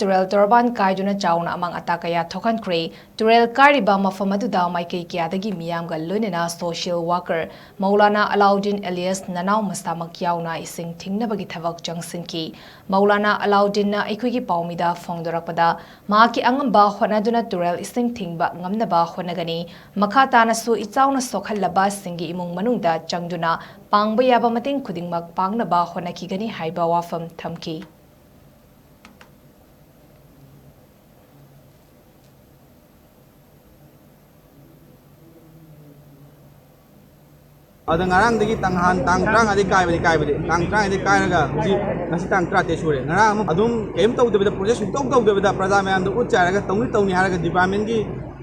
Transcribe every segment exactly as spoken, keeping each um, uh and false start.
ꯇꯨꯔꯦꯜ ꯇꯣꯔꯕꯥꯟ ꯀꯥꯏꯗꯨꯅ ꯆꯥꯎꯅ ꯑꯃꯥꯡ ꯑꯇꯥ ꯀꯌꯥ ꯊꯣꯛꯍꯟꯈ꯭ꯔꯦ꯫ ꯇꯨꯔꯦꯜ ꯀꯥꯏꯔꯤꯕ ꯃꯐꯝ ꯑꯗꯨꯗ ꯃꯥꯏꯀꯩ ꯀꯌꯥꯗꯒꯤ ꯃꯤꯌꯥꯝꯒ ꯂꯣꯏꯅꯅ social worker Maulana Alauddin alias ꯅꯅꯥꯎ ꯃꯁꯥꯃꯛ ꯌꯥꯎꯅ ꯏꯁꯤꯡ ꯊꯤꯡꯅꯕꯒꯤ ꯊꯕꯛ ꯆꯪꯁꯤꯟꯈꯤ꯫ ꯃꯧꯂꯥꯅꯥ ꯑꯂꯥꯎꯗꯤꯟꯅ ꯑꯩꯈꯣꯏꯒꯤ ꯄꯥꯎꯃꯤꯗ ꯐꯣꯡꯗꯣꯔꯛꯄꯗ, ꯃꯍꯥꯛꯀꯤ ꯑꯉꯝꯕ ꯍꯣꯠꯅꯗꯨꯅ ꯇꯨꯔꯦꯜ ꯏꯁꯤꯡ ꯊꯤꯡꯕ ꯉꯝꯅꯕ ꯍꯣꯠꯅꯒꯅꯤ꯫ ꯃꯈꯥ ꯇꯥꯅꯁꯨ ꯏꯆꯥꯎꯅ ꯁꯣꯛꯍꯜꯂꯕꯁꯤꯡꯒꯤ ꯏꯃꯨꯡ ꯃꯅꯨꯡꯗ ꯆꯪꯗꯨꯅ ꯄꯥꯡꯕ ꯌꯥꯕ ꯃꯇꯦꯡ ꯈꯨꯗꯤꯡꯃꯛ ꯄꯥꯡꯅꯕ ꯍꯣꯠꯅꯈꯤꯒꯅꯤ ꯍꯥꯏꯕ ꯋꯥꯐꯝ ꯊꯝꯈꯤ꯫ ꯑꯗ ꯉꯔꯥꯡꯗꯒꯤ ꯇꯪꯍꯥꯟ ꯇꯥꯡ ꯇꯔꯥꯃꯉꯥꯗꯒꯤ ꯀꯥꯏꯕꯗꯤ ꯀꯥꯏꯕꯗꯤ, ꯇꯥꯡ ꯇꯔꯥꯃꯉꯥꯗꯒꯤ ꯀꯥꯏꯔꯒ ꯍꯧꯖꯤꯛ ꯉꯁꯤ ꯇꯥꯡ ꯇꯔꯥꯇꯔꯦꯠ ꯁꯨꯔꯦ꯫ ꯉꯔꯥꯡ ꯑꯃꯨꯛ ꯑꯗꯨꯝ ꯀꯔꯤꯝ ꯇꯧꯗꯕꯤꯗ, process ꯁꯨꯡꯇꯧ ꯇꯧꯗꯕꯤꯗ, ꯄ꯭ꯔꯖꯥ ꯃꯌꯥꯝꯗ ꯎꯠ ꯆꯥꯏꯔꯒ ꯇꯧꯅꯤ ꯇꯧꯅꯤ ꯍꯥꯏꯔꯒ department ꯀꯤ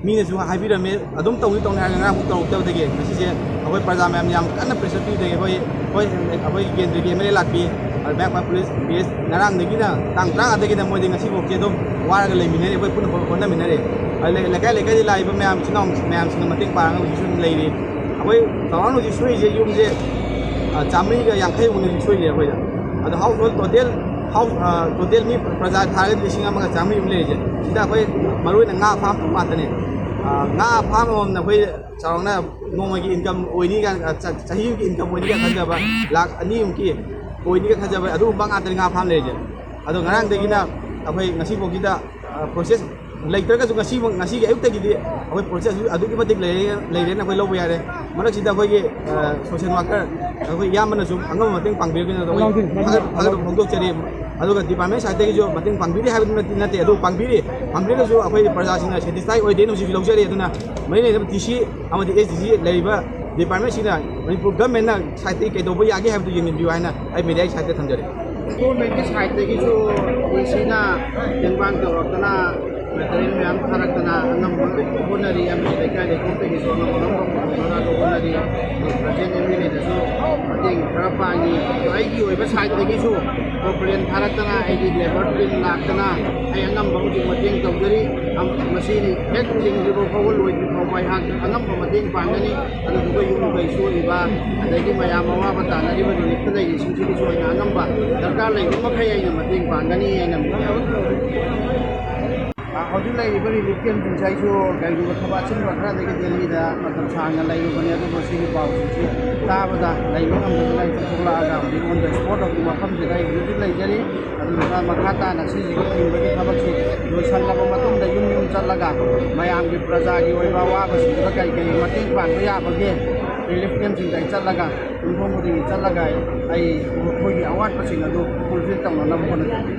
ꯃꯤꯅꯁꯨ ꯍꯥꯏꯕꯤꯔꯝꯃꯦ, ꯑꯗꯨꯝ ꯇꯧꯅꯤ ꯇꯧꯅꯤ ꯍꯥꯏꯔꯒ ꯉꯔꯥꯡ ꯑꯃꯨꯛ ꯇꯧꯔꯛꯇꯕꯗꯒꯤ ꯉꯁꯤꯁꯦ ꯑꯩꯈꯣꯏ ꯄ꯭ꯔꯖꯥ ꯃꯌꯥꯝ ꯌꯥꯝ ꯀꯟꯅ pressure ꯄꯤꯕꯗꯒꯤ ꯑꯩꯈꯣꯏ, ꯑꯩꯈꯣꯏ, ꯑꯩꯈꯣꯏꯒꯤ ꯀꯦꯟꯗ꯭ꯔꯒꯤ M L A ꯂꯥꯛꯄꯤ, ꯑꯗꯨ ꯃꯌꯥꯝ ꯄꯨꯂꯤꯁ, ꯕꯤ ꯑꯦꯁ, ꯉꯔꯥꯡꯗꯒꯤꯅ, ꯇꯥꯡ ꯇꯔꯥꯃꯉꯥꯗꯒꯤꯅ ꯃꯣꯏꯗꯤ ꯉꯁꯤꯐꯥꯎꯁꯦ ꯑꯗꯨꯝ ꯋꯥꯔꯒ ꯂꯩꯃꯤꯟꯅꯔꯤ, ꯑꯩꯈꯣꯏ ꯄꯨꯟꯅ ꯍꯣꯠꯅꯃꯤꯟꯅꯔꯤ꯫ ꯑꯗꯨ ꯂꯩ-, ꯂꯩꯀꯥꯏ ꯂꯩꯀꯥꯏꯗ ꯂꯥꯛꯏꯕ ꯃꯌꯥꯝ, ꯏꯆꯤꯟ ꯏꯅꯥꯎ ꯃꯌꯥꯝꯁꯤꯡꯅ ꯃꯇꯦꯡ ꯄꯥꯡꯉꯒ ꯍꯧꯖꯤꯛꯁꯨ ꯑꯗꯨꯝ ꯂꯩꯔꯤ꯫ ꯑꯩꯈꯣꯏ ꯆꯥꯎꯔꯥꯛꯅ ꯍꯧꯖꯤꯛ ꯁꯨꯔꯤꯁꯦ ꯌꯨꯝꯁꯦ, ꯑ, ꯆꯥꯃꯔꯤꯒ ꯌꯥꯡꯈꯩꯃꯨꯛꯅꯦ ꯍꯧꯖꯤꯛ ꯁꯨꯔꯤꯁꯦ ꯑꯩꯈꯣꯏꯗ꯫ ꯑꯗꯣ household total, house, ꯑ, total ꯃꯤ ꯄ꯭ꯔꯖꯥ ꯊꯥꯔꯒꯗꯤ ꯂꯤꯁꯤꯡ ꯑꯃꯒ ꯆꯥꯃꯔꯤꯃꯨꯛ ꯂꯩꯔꯤꯁꯦ꯫ ꯁꯤꯗ ꯑꯩꯈꯣꯏ ꯃꯔꯨꯑꯣꯏꯅ ꯉꯥ farm ꯇꯧꯕ ꯉꯥꯛꯇꯅꯦ꯫ ꯑ, ꯉꯥ farm ꯑꯃꯃꯝꯅ ꯑꯩꯈꯣꯏ ꯆꯥꯎꯔꯥꯛꯅ ꯅꯣꯡꯃꯒꯤ income ꯑꯣꯏꯅꯤ ꯀꯥꯏꯅ, ꯑ, ꯆ-, ꯆꯍꯤ ꯑꯃꯒꯤ income ꯑꯣꯏꯅꯤ ꯀꯥꯏꯅ ꯈꯟꯖꯕ, ꯂꯥꯈ ꯑꯅꯤꯃꯨꯛꯀꯤ ꯑꯣꯏꯅꯤ ꯀꯥꯏꯅ ꯈꯟꯖꯕ, ꯑꯗꯨꯒꯨꯝꯕ ꯉꯥꯛꯇꯅꯤ ꯉꯥ farm ꯂꯩꯔꯤꯁꯦ꯫ ꯑꯗꯣ ꯉꯔꯥꯡꯗꯒꯤꯅ ꯑꯩꯈꯣꯏ ꯉꯁꯤꯐꯥꯎꯒꯤꯗ, ꯑ, process ꯂꯩꯇ꯭ꯔꯒꯁꯨ ꯉꯁꯤꯃꯛ, ꯉꯁꯤꯒꯤ ꯑꯌꯨꯛꯇꯒꯤꯗꯤ ꯑꯩꯈꯣꯏ process ꯑꯗꯨꯛꯀꯤ ꯃꯇꯤꯛ ꯂꯩꯔꯦ, ꯂꯩꯔꯦꯅ ꯑꯩꯈꯣꯏ ꯂꯧꯕ ꯌꯥꯔꯦ꯫ ꯃꯔꯛꯁꯤꯗ ꯑꯩꯈꯣꯏꯒꯤ, ꯑ, social worker ꯑꯩꯈꯣꯏ ꯏꯌꯥꯝꯕꯅꯁꯨ ꯑꯉꯝꯕ ꯃꯇꯦꯡ ꯄꯥꯡꯕꯤꯔꯛꯄꯅꯤꯅ ꯑꯩꯈꯣꯏ ꯊꯥꯒꯠ-, ꯊꯥꯒꯠꯄ ꯐꯣꯡꯗꯣꯛꯆꯔꯤ꯫ ꯑꯗꯨꯒ department side ꯇꯒꯤꯁꯨ ꯃꯇꯦꯡ ꯄꯥꯡꯕꯤꯔꯤ ꯍꯥꯏꯕꯗꯨ ꯅꯠꯇꯦ, ꯅꯠꯇꯦ, ꯑꯗꯨ ꯄꯥꯡꯕꯤꯔꯤ, ꯄꯥꯡꯕꯤꯔꯒꯁꯨ ꯑꯩꯈꯣꯏ ꯄ꯭ꯔꯖꯥꯁꯤꯡꯅ satisfy ꯑꯣꯏꯗꯦꯅ ꯍꯧꯖꯤꯛ ꯂꯧꯖꯔꯤ꯫ ꯑꯗꯨꯅ ꯃꯔꯤ ꯂꯩꯅꯕ D C ꯑꯃꯗꯤ S D C ꯂꯩꯔꯤꯕ department ꯁꯤꯡꯅ ꯃꯅꯤꯄꯨꯔ government ꯅ side ꯇꯒꯤ ꯀꯩꯗꯧꯕ ꯌꯥꯒꯦ ꯍꯥꯏꯕꯗꯨ ꯌꯦꯡꯁꯤꯟꯕꯤꯌꯨ ꯍꯥꯏꯅ ꯑꯩ media ꯒꯤ side ꯇ ꯊꯝꯖꯔꯤ꯫ Government ꯀꯤ side ꯇꯒꯤꯁꯨ D C ꯅ ꯇꯦꯡꯕꯥꯡ ꯇꯧꯔꯛꯇꯅ, material ꯃꯌꯥꯝ ꯊꯥꯔꯛꯇꯅ ꯑꯉꯝꯕ ꯍꯣꯠꯅꯔꯤ꯫ ꯑꯃꯗꯤ ꯂꯩꯀꯥꯏ ꯂꯩꯀꯥꯏꯗꯒꯤꯁꯨ ꯑꯉꯝ ꯑꯉꯝꯕ ꯄꯨꯊꯣꯛꯅꯕ ꯍꯣꯠꯅꯔꯤ꯫ ꯑꯗꯨ present M L A ꯅꯁꯨ ꯃꯇꯦꯡ ꯈꯔ ꯄꯥꯡꯉꯤ꯫ ꯑꯗꯣ ꯑꯩꯒꯤ ꯑꯣꯏꯕ side ꯇꯒꯤꯁꯨ tarpaulin ꯊꯥꯔꯛꯇꯅ, ꯑꯩꯒꯤ labour team ꯂꯥꯛꯇꯅ ꯑꯩ ꯑꯉꯝꯕ ꯍꯧꯖꯤꯛ ꯃꯇꯦꯡ ꯇꯧꯖꯔꯤ꯫ ꯑꯝ-, ꯃꯁꯤ ꯍꯦꯛ ꯊꯤꯡꯗ꯭ꯔꯤꯕ ꯐꯥꯎꯕ, ꯂꯣꯏꯗ꯭ꯔꯤ ꯐꯥꯎꯕ ꯑꯩꯍꯥꯛ ꯑꯉꯝꯕ ꯃꯇꯦꯡ ꯄꯥꯡꯒꯅꯤ꯫ ꯑꯗꯨꯗꯨꯒ ꯌꯨꯝ ꯀꯩ ꯁꯣꯛꯏꯕ, ꯑꯗꯒꯤ ꯃꯌꯥꯝ ꯑꯋꯥꯕ ꯇꯥꯅꯔꯤꯕ relief ꯇ ꯂꯩꯔꯤꯁꯤꯡꯁꯤꯒꯤꯁꯨ ꯑꯩꯅ ꯑꯉꯝꯕ ꯗꯔꯀꯥꯔ ꯂꯩꯕ ꯃꯈꯩ ꯑꯩꯅ ꯃꯇꯦꯡ ꯄꯥꯡꯒꯅꯤ꯫ ꯑꯩꯅ media ꯍꯧꯖꯤꯛ ꯂꯩꯔꯤꯕ ꯔꯤꯂꯤꯐ ꯀꯦꯝꯞꯁꯤꯡꯁꯦ ꯑꯩꯁꯨ ꯀꯔꯤꯒꯨꯝꯕ ꯊꯕꯛ ꯑꯆꯤꯟꯕ ꯈꯔꯗꯒꯤ ꯗꯦꯜꯂꯤꯗ ꯃꯇꯝ ꯁꯥꯡꯅ ꯂꯩꯔꯨꯕꯅꯤ, ꯑꯗꯨꯕꯨ ꯁꯤꯒꯤ ꯄꯥꯎꯁꯤꯡꯁꯤ ꯇꯥꯕꯗ ꯂꯩꯕ ꯉꯝꯗꯗꯅ ꯑꯩ ꯊꯣꯛꯂꯛꯑꯒ ꯍꯧꯖꯤꯛ ꯑꯣꯟ ꯗ ꯏꯁꯄꯣꯠ ꯍꯧꯖꯤꯛ ꯃꯐꯝꯁꯤꯗ ꯑꯩ ꯍꯧꯖꯤꯛ ꯍꯧꯖꯤꯛ ꯂꯩꯖꯔꯤ꯫ ꯑꯗꯨꯗꯨꯅ ꯃꯈꯥ ꯇꯥꯅ ꯁꯤꯁꯤꯒꯤ ꯊꯤꯡꯕꯒꯤ ꯊꯕꯛꯁꯤ ꯂꯣꯏꯁꯤꯜꯂꯕ ꯃꯇꯨꯡꯗ ꯌꯨꯝ ꯌꯨꯝ ꯆꯠꯂꯒ ꯃꯌꯥꯝꯒꯤ ꯄ꯭ꯔꯖꯥꯒꯤ ꯑꯣꯏꯕ ꯑꯋꯥꯕꯁꯤꯡꯗꯨꯗ ꯀꯔꯤ ꯀꯔꯤ ꯃꯇꯦꯡ ꯄꯥꯡꯕ ꯌꯥꯕꯒꯦ, ꯔꯤꯂꯤꯐ ꯀꯦꯝꯞꯁꯤꯡꯗ ꯑꯩ ꯆꯠꯂꯒ, ꯌꯨꯝꯊꯣꯡ ꯈꯨꯗꯤꯡꯒꯤ ꯆꯠꯂꯒ ꯑꯩ, ꯑꯩ ꯃꯈꯣꯏꯒꯤ ꯑꯋꯥꯠꯄꯁꯤꯡ ꯑꯗꯨ ꯐꯨꯜꯐꯤꯜ ꯇꯧꯅꯅꯕ ꯍꯣꯠꯅꯖꯒꯦ꯫